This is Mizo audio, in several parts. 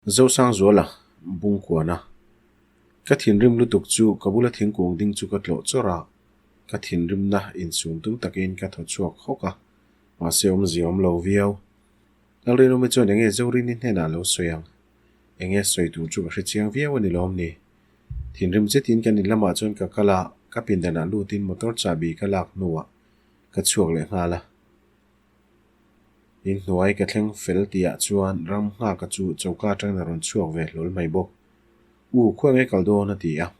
Zosangzuala bungkuana ka thinrim lutuk chu ka bula thingkung ding chu ka tlawh chawrh a, ka thinrimna insum tum takin ka thaw chhuak hawk a, mahse awmzia awm lo viau. Lalrinawmi chuan enge Zorini hnenah lo sawi ang? Enge sawi tur chu ka hre chiang viau a ni lawm ni? Thinrim zetin kan in lamah chuan ka kal a, ka pindanah lutin motor chahbi ka lak hnuah ka chhuak leh nghal a. Inhnuai ka thleng fel tihah chuan ram nghaka chu choka atangin a rawn chhuak ve hlawl mai bawk. U, khawi nge kal dawn? a ti a.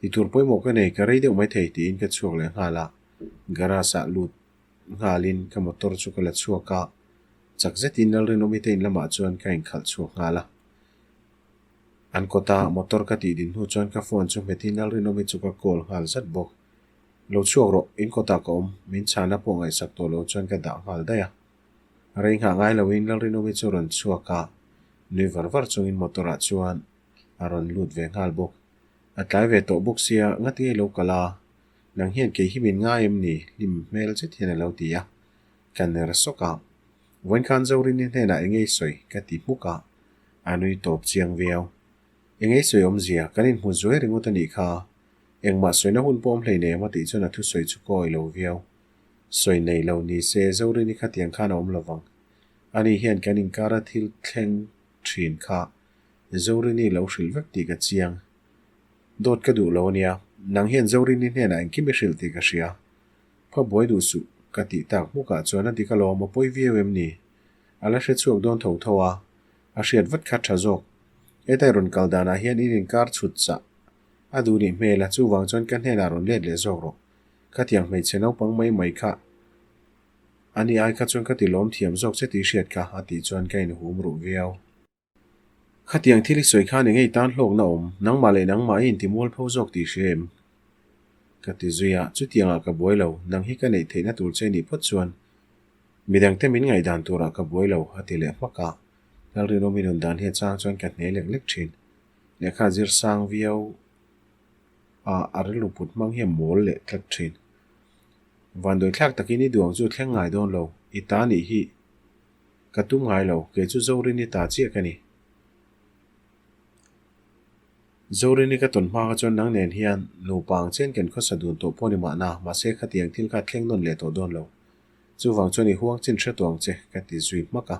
Ti tur pawimawh ka nei, ka rei deuh maithei tiin ka chhuak leh nghal a, garage ah lut nghalin ka motor chu ka la chhuak a, chak zetin Lalrinawmi te in lamah chuan ka inkhalh chhuak nghal a. An kawta motor ka tih din hnu chuan ka phone chu hmetin Lalrinawmi chu ka call nghal zat bawk. Lo chhuak rawh, in kawtah ka awm, min chhana pawh ngaihsak tawh lo chuan ka dah nghal daih a. Rei nghah ngai loin Lalrinawmi chu rawn chhuak a, nui var var chungin motor ah chuan a rawn lut ve nghal bawk. A tlai ve tawh bawk sia, ngati ngei lo kal a, nang hian kei hi min ngai em ni? Hlim hmel zet hian a lo ti a, ka ner sawk a. Vawinkhan Zorini hnenah eng ei sawi? ka ti hmuk a, a nui tawp chiang viau. Eng ei sawi awmzia, kan inhmu zuai ringawt a nih kha. Engmah sawina hun pawh awm hleinem a tih chuan a thusawi chu ka awih lo viau. Sawi nei lo ni se Zorini khatiang khan a awm lo vang. Ani hian kan inkara thil thleng thin kha Zorini lo hrilh vek tih ka chiang. Dawt ka duh lo ania, nang hian Zorini hnenah engkim i hrilh tih ka hria. Pha buai duh suh, ka tih tak hmukah chuan a dik alawm a pawi viau em ni? A la hre chhuak dawn tho tho a, a hriat vat kha tha zawk. Hetai rawn kal danah hian in inkar chhut chah A duh nih hmel a, chuvang chuan ka hnenah rawn let leh zawk rawh. Khatiang hmeichhe naupang mai mai kha a ni ai kha chuan ka ti lawm thiam zawk che tih hriat kha, a tih chuan ka inhum ruh viau. Khatiang thil i sawi khan eng ei tan hlawkna awm, nangmah leh nangmah i inti mualpho zawk tih hria em? Ka ti zui a, chutiangah ka buai lo, nang hi ka neih theihna tur che nih phawt chuan midangte min ngaihdan turah ka buai lo, a ti leh hmak a, Lalrinawmi nun dan hi a chang chuan ka hne lek lek thin. Lehkha zir sang viau a a rilru put hmang hian mawl leh tlat thin. Vanduai thlak takin i duang chu thleng ngai dawn lo, i ta nih hi ka tum ngai lo, kei chu Zorini ta chiah ka ni. Zorini ka tawn hma kha chuan nang nen hian nupa ang chen kan khawsa dun tawh pawh ni mahna, mahse khatiang thil kha thleng nawn leh tawh dawn lo. Chuvang chuan i huang chin hre tawh ang che, ka ti zui hmak a.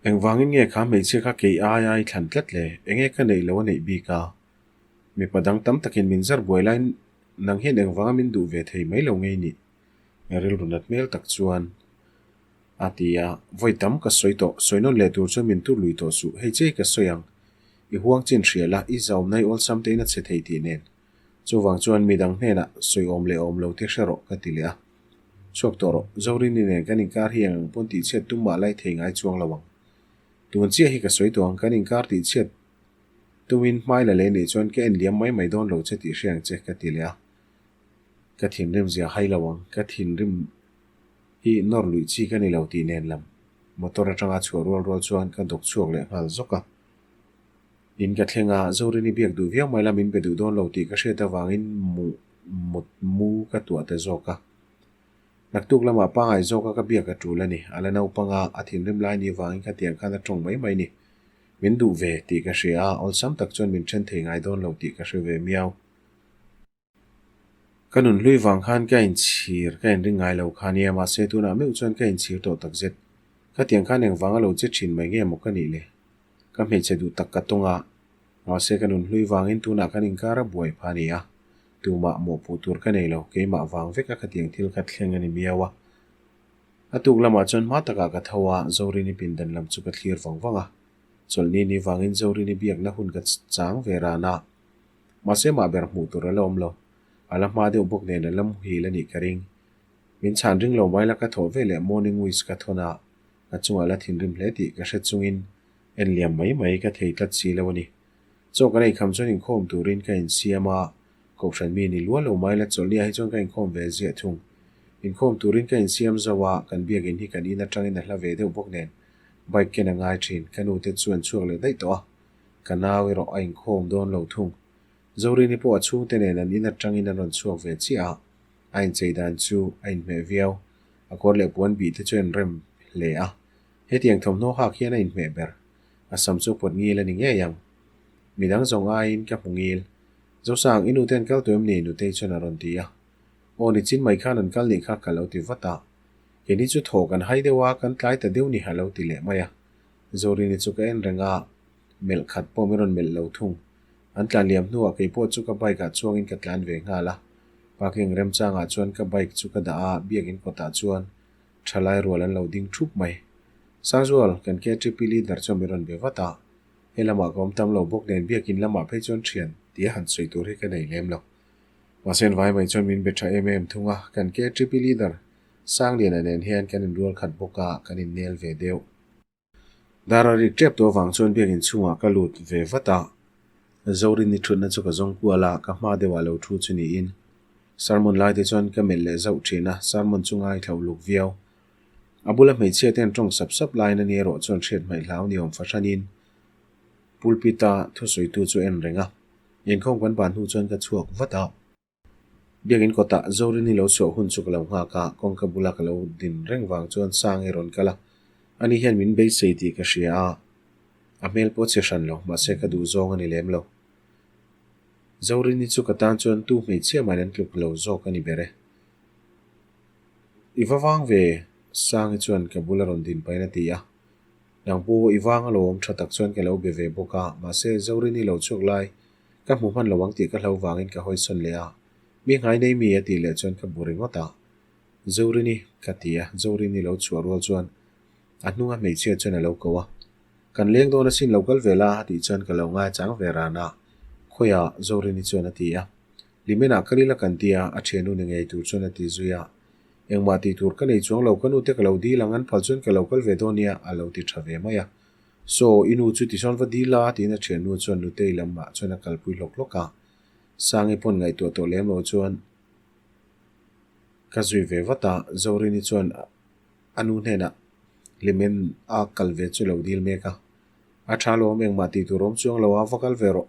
Engvangin nge kha hmeichhia kha kei ai ai thlan tlat le? Enge ka neih lo a neih bik a? Mipa dang tam takin min zar buai laiin nang hian engvanga min duh ve thei mai lo ngei nih? Rilru nat hmel tak chuan a ti a, Vawi tam ka sawi tawh, sawi nawn leh tur chuan min tur lui tawh suh, hei chei ka sawi ang. I huang chin hria la, i zaumna i awlsam tein a chhe thei tih nen. Chuvang chuan midang hnenah sawi awm leh awm lo te hre rawh ka ti leh a. Chhuak tawh rawh, Zorini nen kan inkar hi eng ang pawn tihchhiat tum mah lai thei ngai chuang lo ang. Tun chiah hi ka sawi tawh ang, kan inkar tihchhiat tumin hmai la leh nih chuan ka en liam mai mai dawn lo che tih hria ang che ka ti leh a. Ka thinrim zia hai lo ang, ka thinrim hi nawr luih chi ka ni lo tih nen lam motor atanga chhuah rual rual chuan ka dawk chhuak leh nghal zawk a. In ka thleng a, Zorini biak duh viau mai la min be duh dawn lo tih ka hriat avangin mu mut mu ka tuah ta zawk a. Naktuk lamah pangai zawka ka biak a tul a ni. A la naupang a, a thinrim lai ni avangin khatiang khan a tawng mai mai ni. Min duh ve tih ka hria a, awlsam tak chuan min then thei ngai dawn lo tih ka hre ve miau. Ka nun hlui vang khan ka inchhir, ka inring ngai lo kha nia, mahse tunah meuh chuan ka inchhir tawh takzet. Khatiang khan engvanga lo che thin mai nge maw ka nih le? Ka hmeichhe duh tak ka tawng a, mahse ka nun hlui vangin tunah kan inkar a buai pha a ni a, tumah mawhpuh tur ka nei lo, keimah vang veka khatiang thil kha thleng a ni miau a. A tuk lamah chuan hma takah ka tho a, Zorini pindan lam chu ka thlir vang vang a. Chawlhni ni vangin Zorini biakna hun ka chang ve ran a, mahse mah ber hmuh tur a la awm lo. A la hma deuh bawk nen a la muhil a nih ka ring. Min chhan ring lo mai la ka thawh veleh morning wish ka thawn a, Ka chungah la thinrim hle tih ka hre chungin en liam mai mai ka thei tlat si lo a ni. Chaw kan eikham chuan inkhawm turin ka insiam a, Kohhran mi ni lual lo mai la chawlhnia hi chuan ka inkhawm ve ziah thung. Inkhawm turin ka insiam zo a, kan biakinn hi kan in atangin a hla ve deuh bawk nen bike ken a ngai thin. Ka nute chu an chhuak leh daih tawh a, ka nau erawh a inkhawm dawn lo thung. Zorini pawh a chhungte nen an in atangin an rawn chhuak ve chiah a, a inchei dan chu a inhmeh viau. A kawr leh puan bih te chu a inrem hle a, hetiang thawmhnaw hak hian a inhmeh ber. A sam chu pawt ngil a ni ngei ang. Midang zawng aiin ka hmu ngil. Zosang, i nute an kal tawh em ni? Nutei chuan a rawn ti a. Aw, nichin mai khan an kal nih kha ka lo ti vat a. Keini chu thaw kan hai deuh a, kan tlai ta deuh ni a lo ti leh mai a. Zorini chu ka en reng a, melh khat pawh min rawn melh lo thung. An tlan liam hnuah kei pawh chu ka bike ah chuangin ka tlan ve nghal a. Parking remchangah chuan ka bike chu ka dah a, biakin kawtah chuan thalai rual an lo ding thup mai. Sangzual, kan KTP leader chuan min rawn be vat a. He lamah ka awm tam lo bawk nen biakin lamah phei chuan thian tia han sawi tur hi ka nei lem lo. Mahse an vai mai chuan min be tha em em thung a, kan KTP leader Sangliana nen hian kan inrual khat bawk a, kan innel ve deuh. Dar a rik tep tawh avang chuan biakin chhungah ka lut ve vat a, Zorin ni thutna chu ka zawng kual a, ka hma deuhah lo thu chu niin sermon lai te chuan ka melh leh zauh thin a, sermon chu ngaithla uluk viau. A bula hmeichhia te an tawng sap sap laiin ani erawh chuan hriat hmaih hlau ni awm fahranin pulpit-a thusawitu chu en reng a, inkhawm kan ban hnu chuan ka chhuak vat a. Biakin kawtah Zorini lo chhuah hun chu ka lo nghak a, kawngka bula ka lo din reng vang chuan Sangi rawn kal a, ani hian min beisei tih ka hria a, a hmel pawh a chhe hran lo, mahse ka duh zawng a ni lem lo. Zorini chu ka tan chuan tu hmeichhia mahin an tluk lo zawk a ni ber e. I va vang ve, Sangi chuan ka bula rawn din pahin a ti a. Nang pawh i vang alawm tha tak chuan ka lo be ve bawk a, mahse Zorini lo chhuak lai Ka hmu hman lo ang tih ka hlo vangin ka hawisawn leh a, Mi ngai nei mi a tih leh chuan ka bu ringawt a. Zorini ka ti a, Zorini lo chhuah rual chuan a hnunga hmeichhia chuan a lo ko a. Kan leng dawn asin lo kal ve la a tih chuan ka lo ngaichang ve ran a, Khawiah Zorini chuan a ti a. Limenah kal ila kan ti a, a thiannu ni ngei tur chuan a ti zui a. Engmah tih tur ka nei chuang lo, ka nute ka lo dil ang, an phal chuan ka lo kal ve dawn nia a lo ti tha ve mai a. Saw, i nu chu tisawn va dil a, tiin a thiannu chuan Nutei lamah chuan a kalpui hlawk hlawk a. Sangi pawn ngaihtuah tawh lem lo chuan ka zui ve vat a, Zorini chuan a nu hnenah Hlimen a kal ve chu lo dil mek a. A tha lawm, engmah tih tur awm chuang lo a, va kal ve rawh.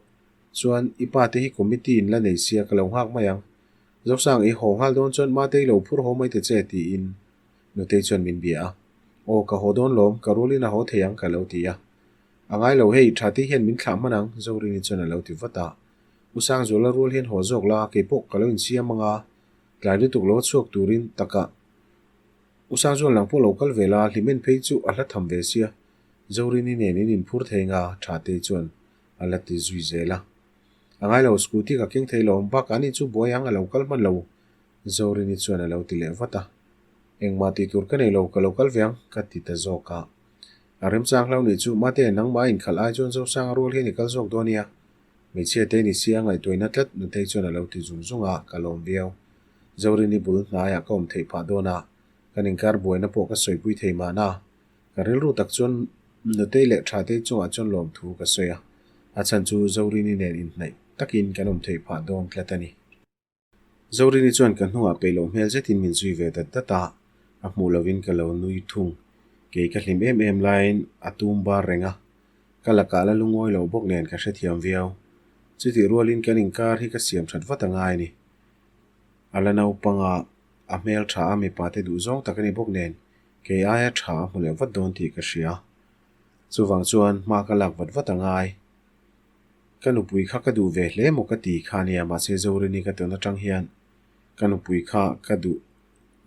Chuan i pa te hi committee in la nei sia ka lo nghak mai ang. Zosang, i haw nghal dawn chuan Matei lo phur haw mai ta che, tiin Nutei chuan min bia a. Aw, ka haw dawn lawm, ka rulin a haw thei ang ka lo ti a. A ngai lo hei, tha te hian min thlah hman ang, Zorini chuan a lo ti vat a. U Sangzuala rul hian haw zawk la, kei pawh ka lo insiam ang a, tlai lutuk lo chhuak turin takah U Sangzual nang pawh lo kal ve la, Hlimen phei chu a hla tham ve sia, Zorini nen in inphur thei nga, tha te chuan a la ti zui zel a. A ngai lo, scooty ka keng thei lawm, bakah ani chu buai ang a lo kal hman lo, Zorini chuan a lo ti leh vat a. Engmah tih tur ka nei lo, ka lo kal ve ang, ka ti ta zawk a. A remchang hlau nih chu, Mate, nangmah inkhalh ai chuan Zosanga rual hian i kal zawk dawn nia. Hmeichhia te ni sia ngaihtuaina tlat Nutei chuan a lo ti zung zung a, ka lawm viau. Zorini bul hnaiah ka awm theih phah dawn a, kan inkar buaina pawh ka sawipui thei mahna. Ka rilru tak chuan Nutei leh Thatei chungah chuan lawmthu ka sawi a, a chhan chu Zorini nen inhnaih takin kan awm theih phah dawn tlat a ni. Zorini chuan ka hnungah peih loh hmel zetin min zui ve dat dat a, a hmuh lovin ka lo nui thung. Kei ka hlim em em laiin a tum bar reng a, ka lakah la lungawi lo bawk nen ka hrethiam viau. Chutih rualin kan inkar hi ka siam that vat a ngai a ni. A la naupang a, a hmel tha a mipa te duh zawng tak a ni bawk nen kei aia tha a hmu leh vat dawn tih ka hria. Chuvang chuan hma ka lak vat vat a ngai. Ka nupui kha ka duh ve hle maw ka ti kha nia mahse Zorini ka tawn atang hian ka nupui kha ka duh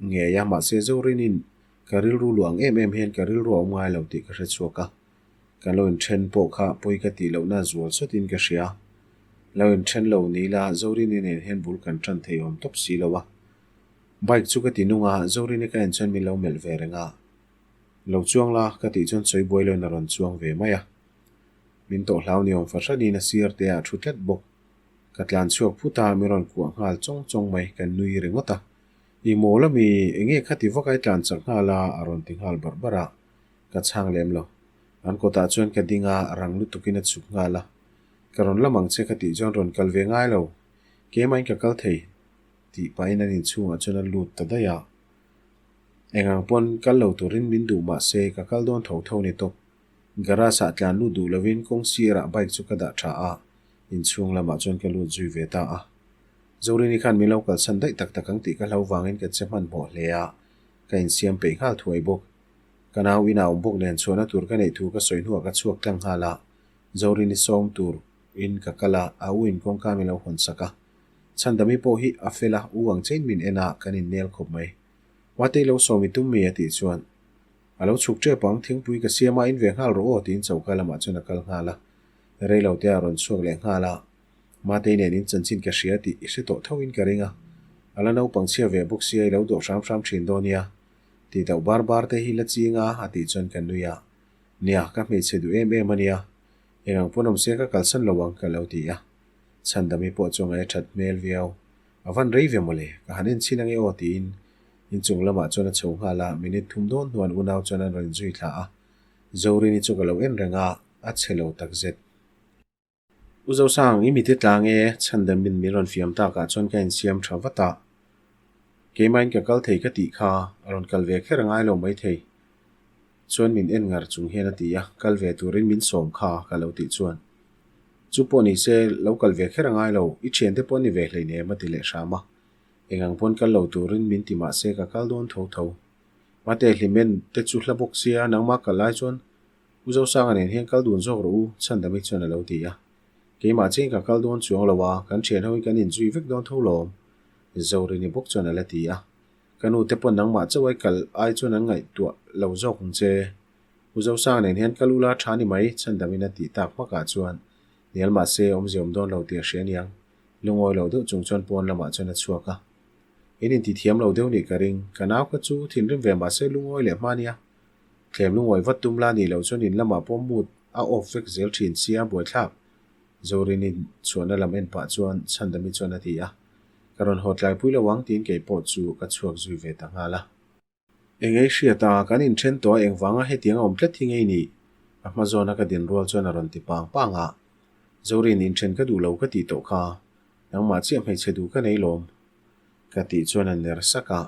ngei a mahse Zorinin ka rilru luah ang em em hian ka rilru a awm ngai lo tih ka hre chhuak a, kan lo inthen pawh kha pawi ka tih lohna zual sawtin ka hria. Lo inthen lo ni ila Zorini nen hian bul kan tan thei awm tawp si lo a. Bike chu ka ti nung a, Zorini ka en chuan min lo melh ve reng a. Lo chuang la ka tih chuan sawi buai loin a rawn chuang ve mai a. Min tawh hlau ni awm fahranin a sir te ah thu tlat bawk. Ka tlan chhuak phut a, min rawn kuah nghal chawng chawng mai, kan nui ringawt a. I mawl ami, enge khati vak ai tlan chak nghal a, a rawn ti nghal barh barh a, ka chhang lem lo. An kawtah chuan ka ding a, rang lutukin a chhuk nghal a. Ka rawn lam ang che ka tih chuan rawn kal ve ngai lo, keimahin ka kal thei tih pahin an inchhungah chuan a lut ta daih a. Engang pawn kal lo turin min duh mah se ka kal dawn tho tho ni tawp. Garage ah tlan lut duh lovin kawng sirah bike chu ka dah tha a, inchhung lamah chuan ka lut zui ve ta a. Zorini khan min lo kalsan daih tak tak ang tih ka hlo vangin ka che hmanhmawh hle a, ka insiam peih nghal thuai bawk. Ka nau inah awm bawk nen chhuahna tur ka neih thu ka sawi hnuah ka chhuak tlang nghal a, Zorini sawm tur in ka kal a, a u in kawngka min lo hawn sak a. Chhandami pawh hi a fel a, u ang chein min en a, kan innel khawp mai. Matei lo sawm i tum mi a tih chuan, A lo chhuk tep ang, thingpui ka siam a, in ve nghal rawh aw tiin choka lamah chuan a kal nghal a. Reilote a rawn chhuak leh nghal a, Matei nen in chanchin ka hria tih i hre tawh tho in ka ring a, a la naupang chhia ve bawk sia i lo dawh hram hram thin dawn nia. Tih deuh bar bar te hi la ching a, a tih chuan ka nui a. Nia, ka hmeichhe duh em em a nia. Eng ang pawn awm se ka kalsan lo ang ka lo ti a. Chhandami pawh chu ngaih a that hmel viau. A van rei ve mawle, ka han en chhin ange aw tiin inchung lamah chuan a chho nghal a, minute thum dawn hnuan unau chuan an rawn inzui thla a. Zorini chu ka lo en reng a, a chhe lo takzet. U Zosang, i mite tlang e, chhandamin min rawn fiam takah chuan ka insiam tha vat a. Keimahin ka kal thei ka tih kha, a rawn kal ve kher a ngai lo maithei. Chuan min en ngar chung hian a ti a, kal ve turin min sawm kha ka lo tih chuan. Chu pawh ni se, lo kal ve kher a ngai lo, i thiante pawh ni ve hleinem a ti leh hram a. Eng ang pawn kal lo turin min ti mah se ka kal dawn tho tho. Mate Hlimen te chu hla bawk sia, nangmah kal lai chuan U Zosanga nen hian kal dun zawk rawh u, Chhandami chuan a lo ti a. Keimah chian ka kal dawn chuang lo a, kan thian hoin kan inzui vek dawn tho lawm, Zorini bawk chuan a la ti a. Ka nu te pawn nangmah chauh ai kal ai chuan an ngaihtuah lo zawk ang che. U Zosanga nen hian kal ula tha ni mai, Chhandamin a tih tak hmakah chuan hnial mah se awmzia awm dawn lo tih a hria aniang. Lungawi lo deuh chung chuan pawn lamah chuan a chhuak a. In intithiam lo deuh nih ka ring, ka nau kha chu thinrim ve mah se lungawi leh hma nia. Thlem lungawi vat tum la nih loh chuan in lamah pawh mood a off vek zel thin sia buaithlak. Zorin-in chhuahna lam en pah chuan Chhandami chuan a ti a, Ka rawn haw tlaipui lo ang tiin kei pawh chu ka chhuak zui ve ta nghal a. Engei hriat a, kan inthen tawh a engvanga hetiang a awm tlat hi ngei nih? A hma zawna ka din rual chuan a rawn ti pang pang a. Zorin, inthen ka duh lo ka tih tawh kha, nangmah chiah hmeichhe duh ka nei lawm. Ka tih chuan a ner sak a.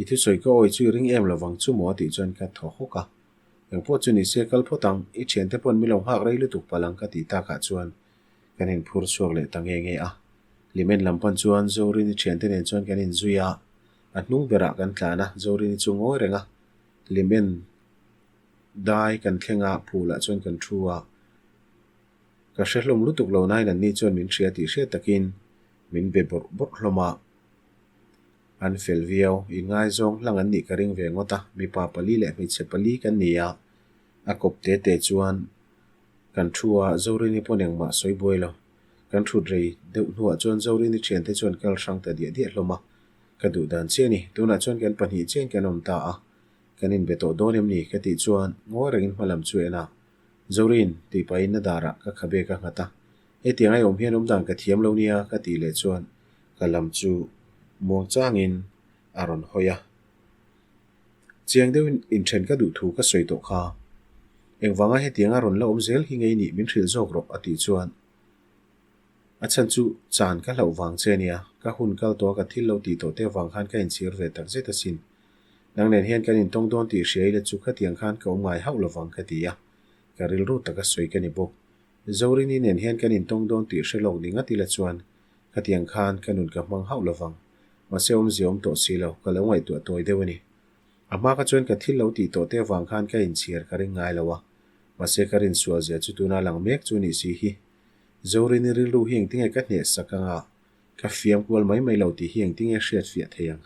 I thusawi ka awi chu i ring em lovang chu maw tih chuan ka thaw hawk a. Engpawh chu ni se kal phawt ang, i thiante pawn mi lo nghak rei lutuk palh ang ka tih takah chuan kan inphur chhuak leh ta nge nge a. Limen lam pan chuan Zorini thiante nen chuan kan inzui a, a hnung berah kan tlan a, Zorini chu ngawi reng a. Limen dai kan thleng a, phulah chuan kan thu a. Ka hre hlawm lutuk lo nain anni chuan min hria tih hriat takin min be bawrh bawrh hlawm a. An fel viau, inngaizawng hlang an nih ka ring ve ngawt a, mipa pali leh hmeichhe pali kan ni a, a kawp te te chuan kan thu a, Zorini pawn engmah sawi buai lo. Kan thut rei deuh hnuah chuan Zorini thiante chuan kal hrang ta diah diah hlawm a, ka duh dan chiah a ni, tunah chuan kan pahnih chiahin kan awm ta a, kan inbe tawh dawn em ni ka tih chuan ngawi rengin hma lam chu en a, Zorin, tih pahin a darah ka khabe ka nghat a, hetiang ai awm hian awmdan ka thiam lo nia ka tih leh chuan Ka lam chu muang changin a rawn hawi a. Chiang deuhin inthen ka duh thu ka sawi tawh kha. Engvanga hetianga rawn la awm zel hi ngei nih min hrilh zawk rawh a tih chuan a chhan chu chan ka hlauh vang che ania, ka hun kal tawh a ka thil lo tih tawh te avang khan ka inchhir ve tak zet asin. Nang nen hian kan intawng dawn tih hria ila chu khatiang khan ka awm ngai hauh lovang ka ti a, ka rilru taka sawi ka ni bawk. Zorini nen hian kan intawng dawn tih hre lawk ni ngat ila chuan Khatiang khan ka nun ka hmang hauh lovang. Mahse awmzia awm tawh si lo, ka lo ngaihtuah tawi deuh a ni. A hma kha chuan ka thil lo tih tawh te avang khan ka inchhir ka ring ngai lo a. Mahse ka rinsual zia chu tuna lang mek chu nih si hi. Zorini rilru hi engtinge ka hneh sak anga ka fiam kual mai mai lo tih hi engtinge hriat fiah thei ang.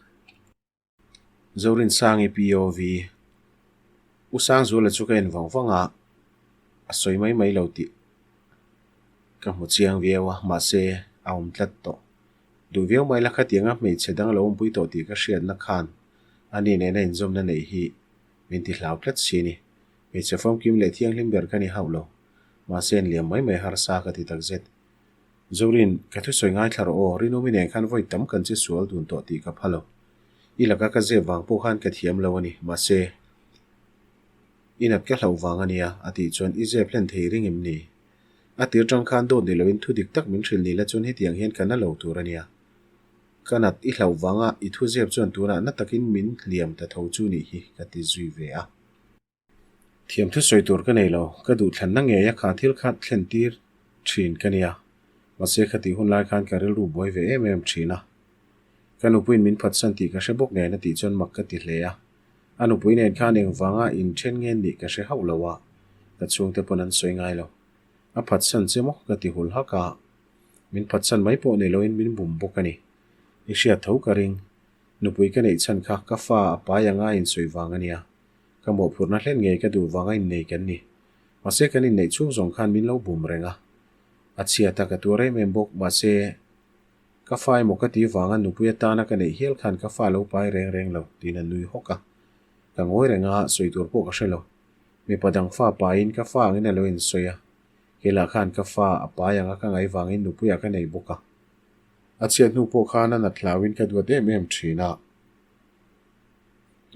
Zorinsangi POV U Sangzuala chu ka en vang vang a, a sawi mai mai lo tih ka hmu chiang viau a, mahse a awm tlat tawh. Duh viau mai la khatianga hmeichhe dang lo awmpui tawh tih ka hriatna khan ani nena inzawmna neih hi min ti hlau tlat si a ni. Hmeichhe famkim leh thianghlim ber ka ni hauh lo, mahse enliam mai mai harsa ka ti takzet. Zorin, ka thusawi ngaithla rawh aw, Rinawmi nen khan vawi tam kan che sual dun tawh tih ka pha lo. I laka ka zep vang pawh khan ka thiam lo a ni, mahse, i nat ka hlauh vang a nia, a tih chuan i zep hlen thei ring em ni? A tir tang khan dawt ni loin thu dik tak min hrilh ni la chuan hetiang hian ka na lo tur a nia. Ka nat i hlauh vanga i thu zep chuan tunah na takin min hliam ta tho chu nih hi, ka ti zui ve a. Thiam thusawi tur ka nei lo, ka duhthlanna ngei a kha thil kha thlen tir thin ka nia. Mahse khatih hun lai khan ka rilru buai ve em em thin a. Ka nupuiin min phatsan tih ka hre bawk nen a tih chuan mak ka ti hle a. A nupui nen khan engvanga inthen nge nih ka hre hauh lo a, ka chhungte pawn an sawi ngai lo. A phatsan che maw ka ti hul hak a, min phatsan mai pawh nei loin min bum bawk a ni. I hriat tho ka ring. Nupui ka neih chhan kha ka fa a pai anga insawi vang a nia. Ka mawhphurhna hlen ngei ka duh vanga innei kan ni. Mahse kan inneih chhung zawng khan min lo bum reng a. A chhiat a ka tuar em em bawk, mahse ka fa emaw ka ti vanga nupui atana ka neih hial khan ka fa lo pai reng reng lo tiin a nui hawk a. Ka ngawi reng a, sawi tur pawh ka hre lo. Mipa dang fa paiin ka fa angin a lo insawi a, keilah khan ka fa a pai anga ka ngaih vangin nupuiah ka nei bawk a. A chhiat hnu pawh khan a nat hlauin ka duat em em thin a.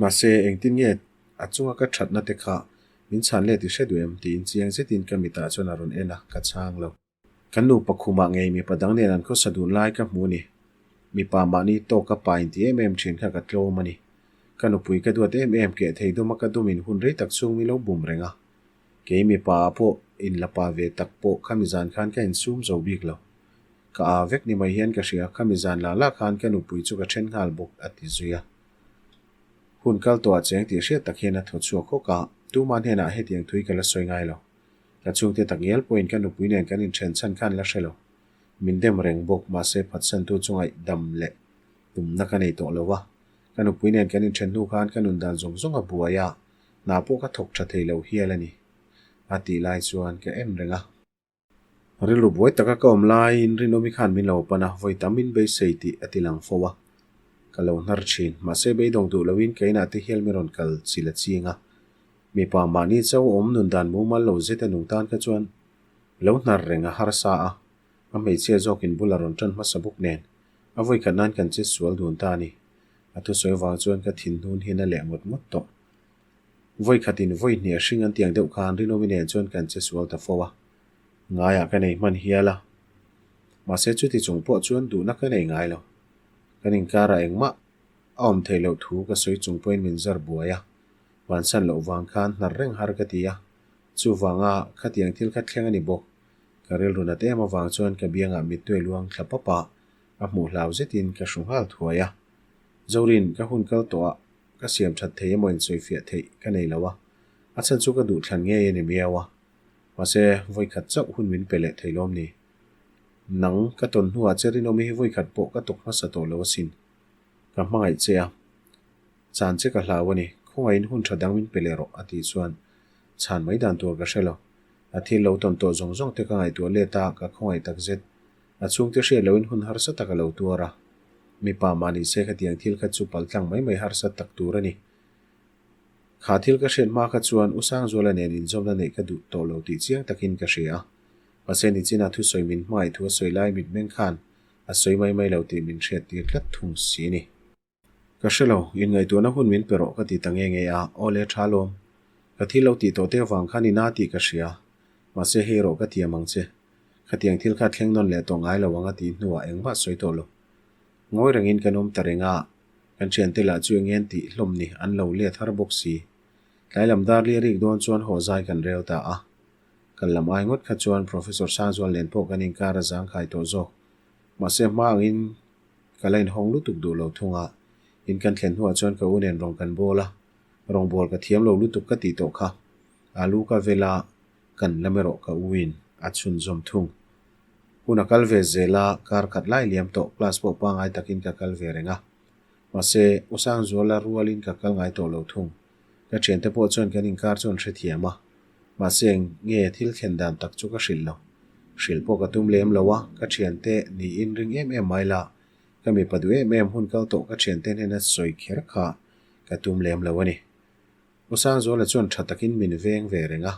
Mahse, engtin nge a chunga ka thatna te kha min chhan let i hre duh em? tiin chiang zetin ka mitah chuan a rawn en a, ka chhang lo. Kan nupa khumah ngei mipa dang nen an khawsa dun lai ka hmu a ni. Mipa mahni tawk a pa inti em em thin kha ka tlawm a ni. Ka nupui ka duat em em keh thei duma ka dumin hun rei tak chhung mi lo bum reng a. Kei mipa ah pawh inla pa ve tak pawh khami zan khan ka insum zo bik lo. Ka aa vek ni mai hian ka hria, khami zan lah lah khan ka nupui chu ka then nghal bawk a ti zui a. Hun kal tawh ah cheng tih hriat tak hian a thaw chhuak hawk a, tuma hnenah hetiang thui ka la sawi ngai lo. Ka chhungte tak ngial pawhin ka nupui nen kan inthen chhan khan la hre lo. Min dem reng bawk, mahse phatsantu chu ngaihdam leh tumna ka nei tawh lo a. Ka nupui nen kan inthen hnu khan ka nun dan zawng zawng a buai a, hna pawh ka thawk tha thei lo hial a ni. A tih lai chuan ka en reng a. Rilru buai taka ka awm laiin Rinawmi khan min lo pan a, vawi tam min beisei tih a ti lang fo a. Ka lo hnar thin. Mahse beidawng duh loin ka inah te hial min rawn kal chil a ching a. Mipa mahni chauh awm nun dan mumal lo zet a nung tan kha chuan lo hnar reng a harsa a, a hmeichhia zawkin bul a rawn tan hmasa bawk nen a vawi khat nan kan che sual dun ta a ni. A thusawi avang chuan ka thinhnun hian a leh ngawt ngawt tawh. Vawi khatin vawi hnih a hring an tiang deuh khan Rinawmi nen chuan kan che sual ta fo a, ngaiah ka nei hman hial a. Mahse chuti chung pawh chuan duhna ka nei ngai lo. Kan inkarah engmah a awm theih loh thu ka sawi chung pawhin min zar buai a, vansan loh vang khan hnar reng har ka ti a, chuvanga khatiang thil kha thleng a ni bawk. Ka rilru nat em avang chuan ka biangah mittui luang thla pap a, a hmuh hlau zetin ka hru nghal thuai a. Zorin, ka hun kal tawh a, ka siam that thei emaw insawifiah theih ka nei lo a, a chhan chu ka duh thlan ngei a ni miau a. Mahse, vawikhat chauh hun min pe leh thei lawm ni. Nang, ka tawn hnuah che rinawmi hi vawikhat pawh ka tawk hmasa tawh lo asin. Ka hmangaih che a, chan che ka hlau a ni, khawngaihin hun tha dang min pe leh rawh a tih chuan chhan mai dan tur ka hre lo. A thil lo tawn tawh zawng zawng te ka ngaihtuah let a, ka khawngaih tak zet. A chhungte hriat loin hun harsa tak a lo tuar a. Mipa mah ni se khatiang thil kha chu paltlang mai mai harsa tak tur a ni. Kha thil ka hriat hma kha chuan U Sangzuala nen inzawmna neih ka duh tawh lo tih chiang takin ka hria a. Mahse nichina thusawi min hmangaih thu a sawi lai mitmeng khan a sawi mai mai lo tih min hriat tir tlat thung si a ni. Ka hre lo, inngaihtuahna hun min pe rawh ka ti ta nge nge a, aw le tha lawm. Ka thil lo tih tawh te avang khan i na tih ka hria. Mahse hei rawh ka tiam ang che. Khatiang thil kha thleng nawn leh tawh ngai lo ang a tih hnuah engmah sawi tawh lo. Ngawi rengin kan awm ta reng a, kan thiante lah chu eng en tih hlawm ni an lo let har bawk si. Tlai lam dar li a rik dawn chuan haw zai kan rel ta a. Kal lam ai ngawt kha chuan Professor Sangzual nen pawh kan inkar a zangkhai tawh zawk. Mahse hma angin Ka la inhawng lutuk duh lo thung a, in kan thlen hnuah chuan ka u nen rawng kan bawl a, rawngbâwl ka thiam lo lutuk ka tih tawh kha. Alu ka vel a, kan lam erawh ka u in a chhunzawm thung. Hun a kal ve zel a, kar khat lai liam tawh class pawh pangngai takin ka kal ve reng a. Mahse, U Sangzuala rualin ka kal ngai tawh lo thung. Ka thiante pawh chuan kan inkar chu an hrethiam a, mahse eng nge thil thlen dan tak chu ka hrilh lo. Hrilh pawh ka tum lem lo a, ka thiante niin ring em em mai la, ka mipa duh em em hun kal tawh ka thiante hnena sawi kher kha ka tum lem lo a ni. U Sangzuala chuan tha takin min veng ve reng a,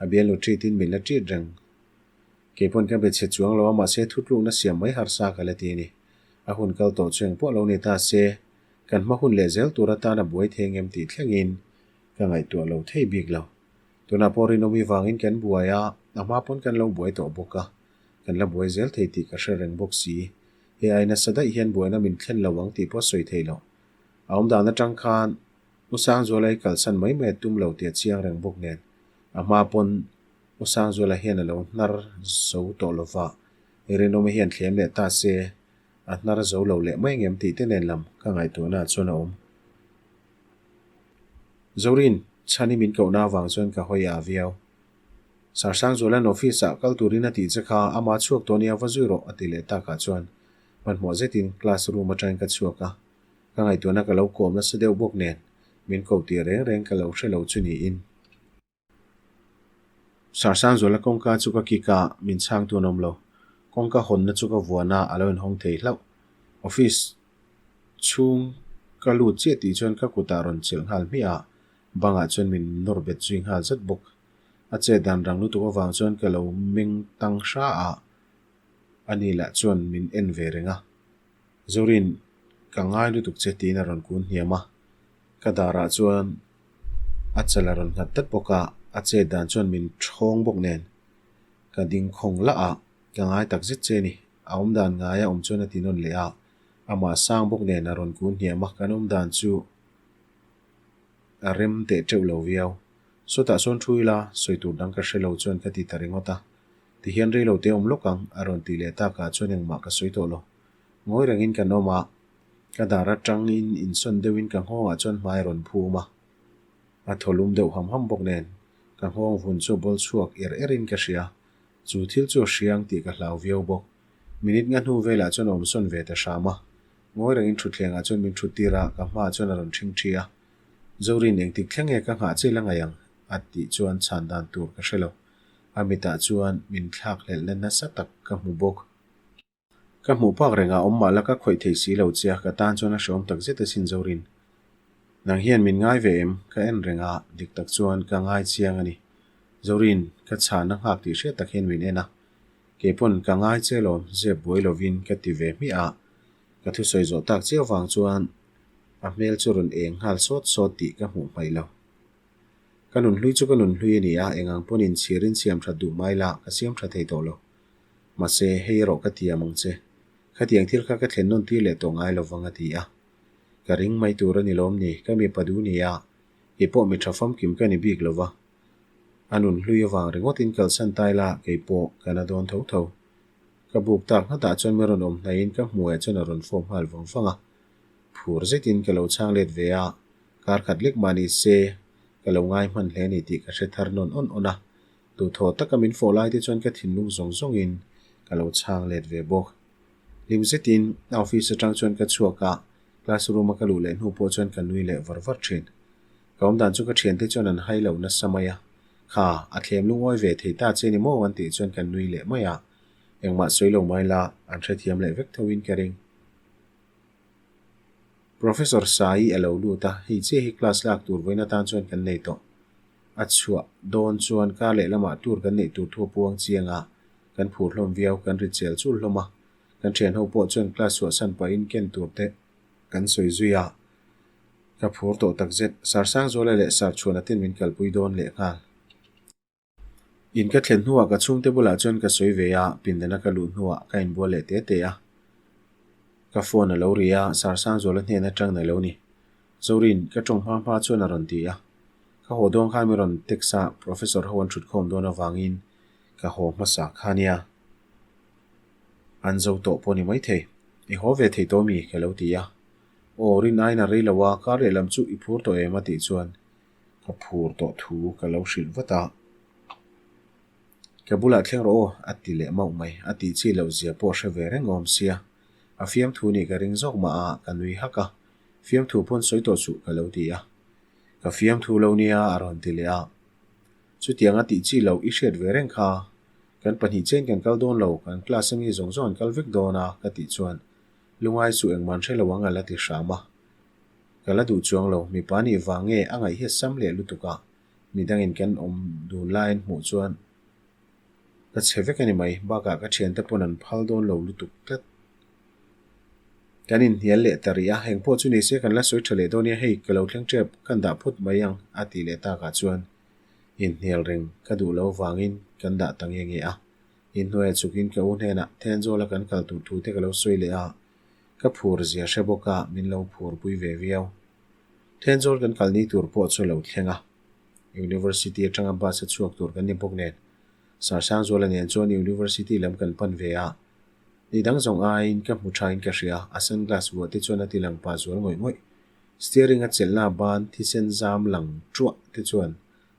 a bialnu treat in min la treat reng. Keipawn ka be chhe chuang lo a, mahse thutlukna siam mai harsa ka la ti a ni. A hun kal tawh chu engpawh lo ni ta se, Kan hma hun leh zel tur atan a buai thei ngem tih thlengin ka ngaihtuah lo thei bik lo. Tunah pawh rinawmi vangin kan buai a, a hma pawn kan lo buai tawh bawk a, kan la buai zel thei tih ka hre reng bawk si. Hei ai nasa daih hian buaina min thlen lo ang tih pawh a sawi thei lo. A awm dan atang khan U Sangzuala hi kalsan mai mai a tum lo tih a chiang reng bawk nen a hma pawn U Sangzuala hian a lo hnar zo tawh lova, Rinawmi hian thlem leh ta se A hnar zo lo leh mai ngem tih te nen lam ka ngaihtuahna ah chuan a awm. Zorin, Chhani min kohna avang chuan ka hawi a viau. Sarsangzuala'n office-ah kal turin a tih che kha amah chhuak tawh nia va zui rawh a ti leh takah chuan hmanhmawh zetin class room atangin ka chhuak a. Ka ngaihtuahna ka lo kawm nasa deuh bawk nen min ko tih reng reng ka lo hre lo chu niin. Sarsangzuala kawngka chu ka kik a, min chhang tu an awm lo. Kawngka hawnna chu ka vuan a, a lo inhawng thei hlauh. Office chhung ka lut chiah tih chuan ka kutah rawn chelh nghal hmiah a, bangah chuan min nawr bet zui nghal zat bawk. A chet dan rang lutuk avang chuan ka lo meng tang hra a, ani lah chuan min en ve reng a. Zorin, ka ngai lutuk che tiin a rawn kun hniam a, ka darah chuan a chal a rawn nghat tlat bawk a, a chet dan chuan min thawng bawk nen ka ding khawng lah a, ka ngai tak zet che a ni. A awm dan ngaia awm chuan a ti nawn leh a, amah sang bawk nen a rawn kun hniam a, kan awm dan chu a rem teh teuh lo viau. Sawtah sawn thu ila, sawi tur dang ka hre lo chuan ka ti ta ringawt a. Tihian rei lo te awm lawk ang, a rawn tih leh takah chuan engmah ka sawi tawh lo. Ngawi rengin kan awm a, ka dar atangin insawn deuhin ka nghawngah chuan hmai a rawn phum a. A thaw lum deuh ham ham bawk nen, ka nghawng vun chu a bawl chhuak er erin ka hria. Chu thil chu a hriang tih ka hlau viau bawk. Minute nga hnu velah chuan a awmsawn ve ta hram a. Ngawi rengin thutthlengah chuan min thut tir a, ka hmaah chuan a rawn ṭhing ṭhi a. Zorin engtik thleng nge ka nghah che la ngaih ang? a tih chuan chhan dan tur ka hre lo. A mitah chuan min thlak hlelhna nasa tak ka hmu bawk. Ka hmuh pak rengah awm mah la ka khawih thei si lo che a, ka tan chuan a hreawm tak zet asin Zorin. Nang hian min ngai ve em? Ka en reng a, dik tak chuan ka ngai chiang a ni. Zorin, ka chhahna nghak tih hriat tak hian min en a. Kei pawn ka ngai che lawm, zep buai lovin ka ti ve hmiah a. Ka thusawi zawh tak chiah vang chuan a hmel chu rawn eng nghal sawt sawt tih ka hmuh hmaih lo. Ka nunhlui chu ka nunhlui a ni a, engang pawn inchhirin siam that duh mai la, ka siam tha thei tawh lo. Mahse, hei erawh ka tiam ang che. Khatiang thil kha ka thlen nawn tir leh tawh ngai lo vang a ti a. Ka ring mai tur a ni lawm ni, ka mipa duh ni a, kei pawh mi tha famkim ka ni bik lo va. A nunhlui avang ringawtin kalsan tai la, kei pawh ka na dawn tho tho. Ka buk tak nghatah chuan mi rawn awm hnaihin ka hmuhah chuan a rawn fawm nghal vang vang a. Phur zetin ka lo chhang let ve a, kar khat lek mah ni se ka lo ngai hman hle a ni tih ka hre thar nawn awn awn a. Duhthaw taka min fawh lai te chuan ka thinlung zawng zawngin ka lo chhang let ve bawk. Hlim zetin a office atang chuan ka chhuak a, class room a ka luh leh hnu pawh chuan ka nui leh var var thin. Ka awmdan chu ka thiante chuan an hai lo nasa mai a, Kha, a thlem lungawi ve thei ta che ni maw an tih chuan ka nui leh mai a, engmah sawi lo mai la, an hrethiam leh vek tho in ka ring. Professor Sai a lo lut a, hei chiah hi class lak tur vawiin atan chuan kan nei tawh. A chhuah dawn chuan kar leh lamah tour kan neih tur thu a puang chiang a, kan phur hlawm viau, kan ri chel chul hlawm a. Kan thian ho pawh chuan class chhuahsan pahin ken tur te kan sawi zui a. Ka phur tawh takzet, Sarsangzuala leh Sarchhuana ten min kalpui dawn leh nghal. In ka thlen hnuah ka chhungte bulah chuan ka sawi ve a, pindana ka luh hnuah ka inbual leh te te a. Ka phone a lo ri a, Sarsangzuala hnen atang na lo ni. Zorin, ka tawng hma hma chuan a rawn ti a. Ka haw dawn khan mi rawn text a, Professor ho an thut khawm dawn avangin ka haw hmasa kha nia. An zo tawh pawh ni maithei. I haw ve thei tawh mi? ka lo ti a. Aw, rin aiin a rei lo a, kar lehlam chu i phur tawh em? a tih chuan Ka phur tawh thu ka lo hrilh vat a, Ka bulah thleng rawh aw, a ti leh mauh mai. A tih chi loh zia pawh hre ve reng awm sia. A fiamthu nih ka ring zawk mah a, ka nui hak a. Fiamthu pawn sawi tawh suh ka lo ti a. Ka fiamthu lo nia a rawn ti leh a. Chutiang a tih chi loh i hriat ve reng kha. Kan pahnih chen kan kal dawn lo, kan class a mi zawng zawng an kal vek dawn a, ka tih chuan lungai suh engmah an hre lo ang a la ti hram a. Ka la duh chuang lo, mipa nih vang nge a ngaih hi a sam leh lutuk a, midangin kan awm dun laiin hmuh chuan ka chhe vek a ni mai, bakah ka thiante pawn an phal dawn lo lutuk tlat. Kan inhnial leh ta rih a, eng pawh chu ni se kan la sawi tha leh dawn nia, hei ka lo thleng tep, kan dah phut mai ang a tih leh takah chuan inhnial reng ka duh lo vangin kan dah ta nge nge a, inhnuaiah chukin ka u hnenah Thenzawl-a kan kal tur thu te ka lo sawi leh a, Ka phur zia hre bawk a, min lo phurpui ve viau. Thenzawl kan kalni tur pawh chu a lo thleng a. University atanga bus a chhuak tur kan ni bawk nen, Sarsangzuala nen chuan University lam kan pan ve a. Ni dang zawng aiin ka hmu thain ka hria, a sunglass vuah te chuan a ti lang pah zual ngawih ngawih. Steering a chelhna ban thisen zam lang ṭuah te chuan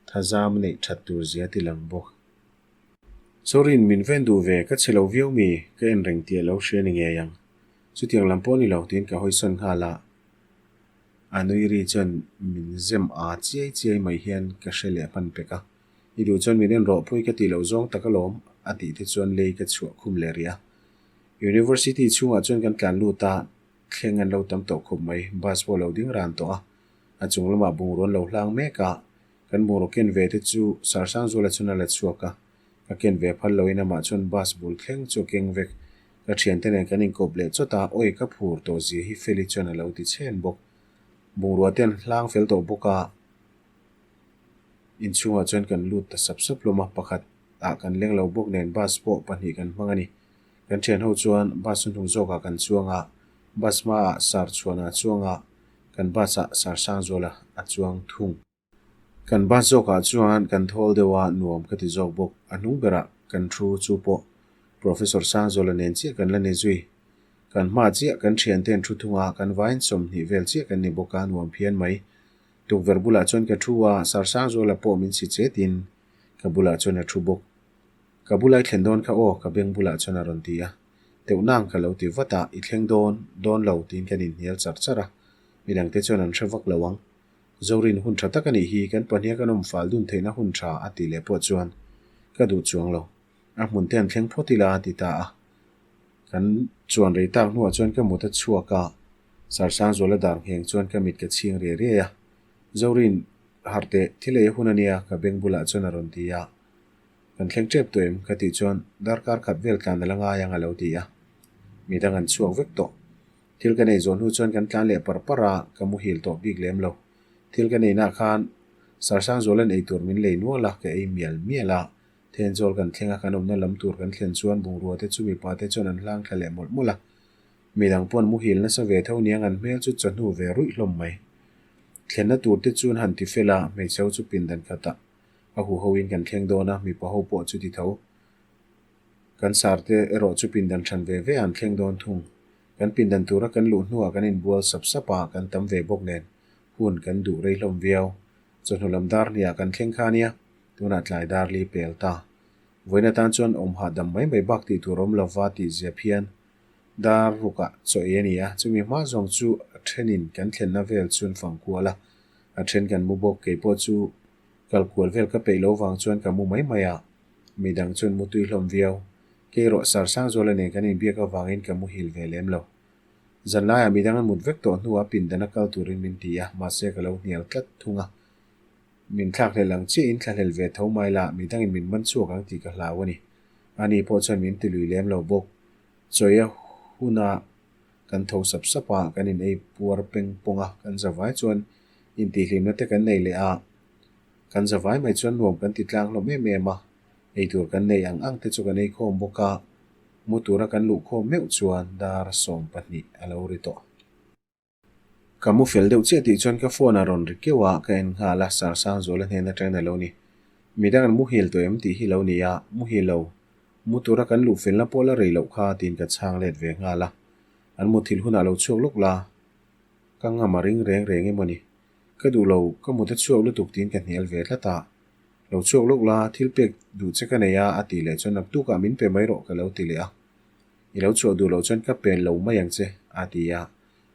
thazam neih ṭhat tur zia ti lang bawk. Sorry min ven duh ve, ka chhe lo viau mi, ka en reng tih a lo hria ni ngei ang. Chutiang lam pawh ni lo tiin ka hawi sawn nghal a. A nui ri chuan min zem a chiai chiai mai hian ka hre leh hman pek a. I duh chuan min en rawh pui ka tih loh zawng tak alawm a tih te chuan lei ka chhuah khum leh rih a. University chhungah chuan kan tlan lut a, thleng an lo tam tawh khawp mai, bus pawh a lo ding ran tawh a. A chung lamah bungrua an lo hlang mek a, kan bungraw ken ve te chu Sarsangzuala chuan a la chhuak a, ka ken ve phal loin amah chuan bus bul thleng chu a keng vek. Ka thiante nen kan inkawp leh chawt a, awi ka phur tawh zia hi Feli chuan a lo ti chhen bawk. Bungrua te an hlang fel tawh bawk a, inchhungah chuan kan lut ta sap sap hlawm a, pakhat ah kan leng lo bawk nen bus pawh pahnih kan hmang a ni. Kan thian ho chuan bus hnuhnung zawkah kan chuang a, bus hmaah Sarchhuana a chuang a, kan bus ah Sarsangzuala a chuang thung. Kan bus zawkah chuan kan thawl deuh a, nuam ka ti zawk bawk. A hnung berah kan thu chu pawh Professor Sangzuala nen chiah kan la ni zui. Kan hma chiah kan thiante an thu thung a, kan vain 20 vel chiah kan ni bawk a, nuam phian mai. Tukverh bulah chuan ka thu a, Sarsangzuala pawh min si chetin ka bulah chuan a thu bawk. Ka bula i thlen dawn kha aw, ka beng bulah chuan a rawn ti a. Teuh nang ka lo ti vat a, i thleng dawn, dawn lo tiin kan inhnial char char a. Midangte chuan an hre vak lo ang. Zorin hun tha tak a nih hi, kan pahniha kan awm fal dun theihna hun tha a tih leh pawh chuan ka duh chuang lo. A hmun te an thleng phawt ila a ti ta a. Kan chuan rei tak hnuah chuan ka mut a chhuak a, Sarsangzuala dar ngheng chuan ka mit ka chhing riai riai a. Zorin harh teh, thil ei a hun a nia, ka beng bulah chuan a rawn ti a. Kan thleng tep tawh em? Ka tih chuan darkar khat vel tlan a la ngai ang a lo ti a. Midang an chhuak vek tawh. Thil ka nei zawh hnu chuan kan tlan leh par par a, ka muhil tawh bik lem lo. Thil ka neihna khan Sarsangzuala'n ei tur min lei nual a, ka ei mial mial a. Thenzawl kan thleng a, kan awmna lam tur kan thlen chuan bungrua te chu mipa te chuan an hlang thla leh mawlh mawlh a. Midang paw'n muhil nasa ve tho niang an hmel chu chawhnu ve ruih hlawm mai. Thlenna tur te chuan han ti fel a, hmeichhe ho chu pindan khatah A hu hoin kan thleng dawn a, mipa ho pawh chu ti tho. Kan sarte erawh chu pindan hran ve ve an thleng dawn thung. Kan pindan tura kan luh hnuah kan inbual sap sap a, kan tam ve bawk nen hun kan duh rei hlawm viau. Chawhnu lam dar hniah kan thleng kha ania, tunah tlai dar li pel ta. Vawiin atan chuan awm hahdam mai mai bak tih tur awm lova tih zia phian. Dar rukah chaw ei a ni a, chumi hma zawng chu a thenin kan thlenna vel chuan fang kual a, a then kan mu bawk keipawh chu Kal kual vel ka peih lo vang chuan ka mu mai mai a, midang chuan mu tui hlawm viau. Kei rawh Sarsangzuala nen kan inbiak avangin ka muhil ve lem lo. Zanlaiah midang an mut vek tawh hnuah pindana kal turin min ti a, mahse ka lo hnial tlat thung a. Min thlakhlel ang chiahin thlahlel ve tho mai la, midangin min man chhuak ang tih ka hlau a ni. Ani pawh chuan min ti lui lem lo bawk. Chawi a huna kan tho sap sap a, kan in ei puar peng pawng a, kan zavai chuan intihhlimna te kan nei leh a, kan zavai mai chuan nuam kan ti tlang hlawm em em a, eitur kan nei ang ang te chu kan ei khawm bawk a, mu tura kan luh khawm meuh chuan dar 12 a lo ri tawh. Ka mu fel deuh chiah tih chuan ka phone a rawn ri keuh a, ka en nghal a, Sarsangzuala hnen atangin a lo ni. Midang an muhil tawh em tih hi lo ni a, muhil lo. Mu tura kan luh felna pawh la rei loh kha tiin ka chhang let ve nghal a. An muthilh hunah lo chhuak lawk la, ka ngam a ring reng reng emaw ni. Ka duh lo, ka mut a chhuak lutuk tiin ka hnial ve tlat a. Lo chhuak lawk la, thil pek duh che ka nei a, a tih leh chuan naktukah min pe mai rawh ka lo ti leh a. I lo chhuah duh loh chuan ka pen lo mai ang che, a ti a.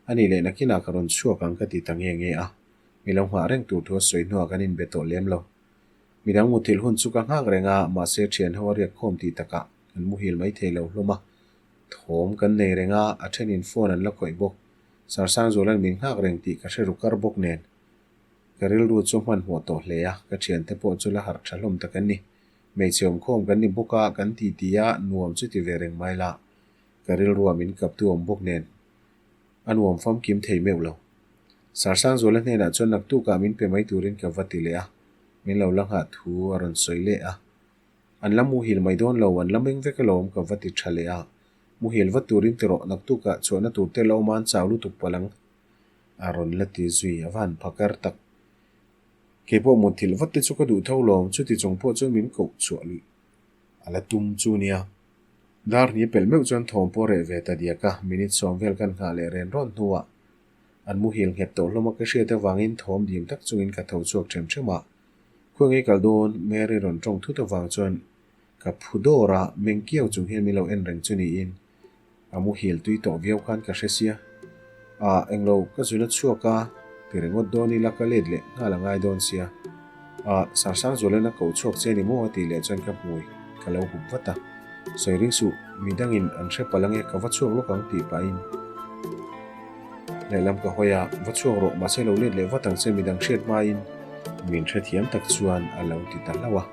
A nih leh nakinah ka rawn chhuak ang ka ti ta nge nge a. Mi lo nghah reng tur thu a sawi hnuah kan inbe tawh lem lo. Midang muthilh hun chu ka nghak reng a, mahse thian ho a riak khawm tih takah kan muhil mai thei lo hlawm a. Thawm kan nei reng a, a thenin phone an la khawih bawk. Sarsangzuala'n min nghak reng tih ka hre ru kar bawk nen. Ka rilru chu hmanhmawh tawh hle a, ka thiante pawh chu la harh tha hlawm tak an ni. Hmeichhe awmkhawm kan ni bawk a, kan ti ti a, nuam chu ti ve reng mai la. Ka rilruah min kaptu awm bawk nen a nuam famkim thei meuh lo. Sarsangzuala hnenah chuan naktukah min pe mai turin ka va ti leh a, min lo la nghah thu a rawn sawi leh a. An la muhil mai dawn lo, an la meng vek alawm ka va ti tha leh a. Muhil va turin ti rawh, naktukah chhuahna tur te la awm a, an chau lutuk palh ang a rawn la ti zui, a va han phakar tak. Kei pawh mutthilh vat te chu ka duh tho lawm, chuti chung pawh chuan min koh chhuah luih a la tum chu nia. Dar hni pelh meuh chuan thawm pawh reh ve ta diak a, minute 10 vel kan nghah leh ren rawn hnuah. An muhil nghet tawh hlawm a ka hriat avangin thawm dim tak chungin ka tho chhuak ṭhem ṭhem a. Khawi ngei kal dawn? Mary rawn ṭawng thut avang chuan ka phu dawr a, meng kiau chung hian min lo en reng chu niin a muhil tui tawh viau khan ka hre sia. Ah, englo, ka zun a chhuak a, ti ringawt dawn ila ka let leh nghal a ngai dawn sia. Ah, Sarsangzuala'n a ko chhuak che ni maw a tih leh chuan ka hmui ka lo hup vat a. Sawi ring suh, midangin an hre palh ange ka va chhuak lawk ang tih pahin lehlam ka hawi a, va chhuak rawh mahse lo let leh vat ang che midang hriat hmain min hrethiam tak chuan a lo ti ta hlauh a.